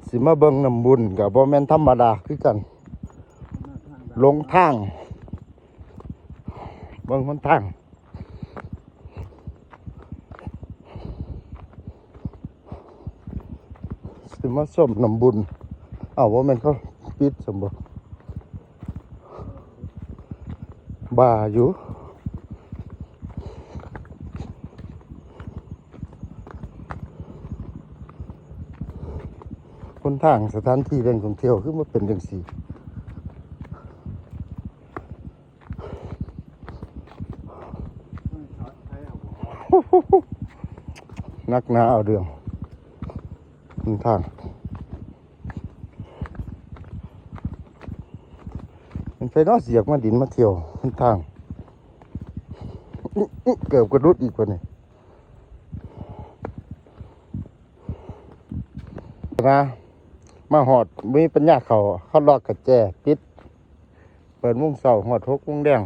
ຊິມາເບິ່ງນ້ຳບຸນກໍບໍ່ແມ່ນທຳມະດາຄືກັນ ຫຼົງທາງ ເບິ່ງຫົນທາງ ຊິມາຊົມນ້ຳບຸນ ເອົ້າ ບໍ່ແມ່ນເຂົາປິດຊັ້ນບໍ? ບ້າຢູ່ ຫົນທາງສະຖານທີ່ແຫຼ່ງທ່ອງທ່ຽວຄືມາເປັນຈັ່ງຊີ້ ໜັກໜາເອົາເລື່ອງ ຫົນທາງ ແມ່ນໃຜເນາະ ຊິຢາກມາດິນມາທ່ຽວຫົນທາງ ເກືອບກະຫຼຸດອີກບາດນີ້ ນະ ມາຮອດບໍ່ມີປັນຍາເຂົ້າ ເຂົາລັອກກະແຈປິດ ແປດໂມງເຊົ້າຮອດຫົກໂມງແລງ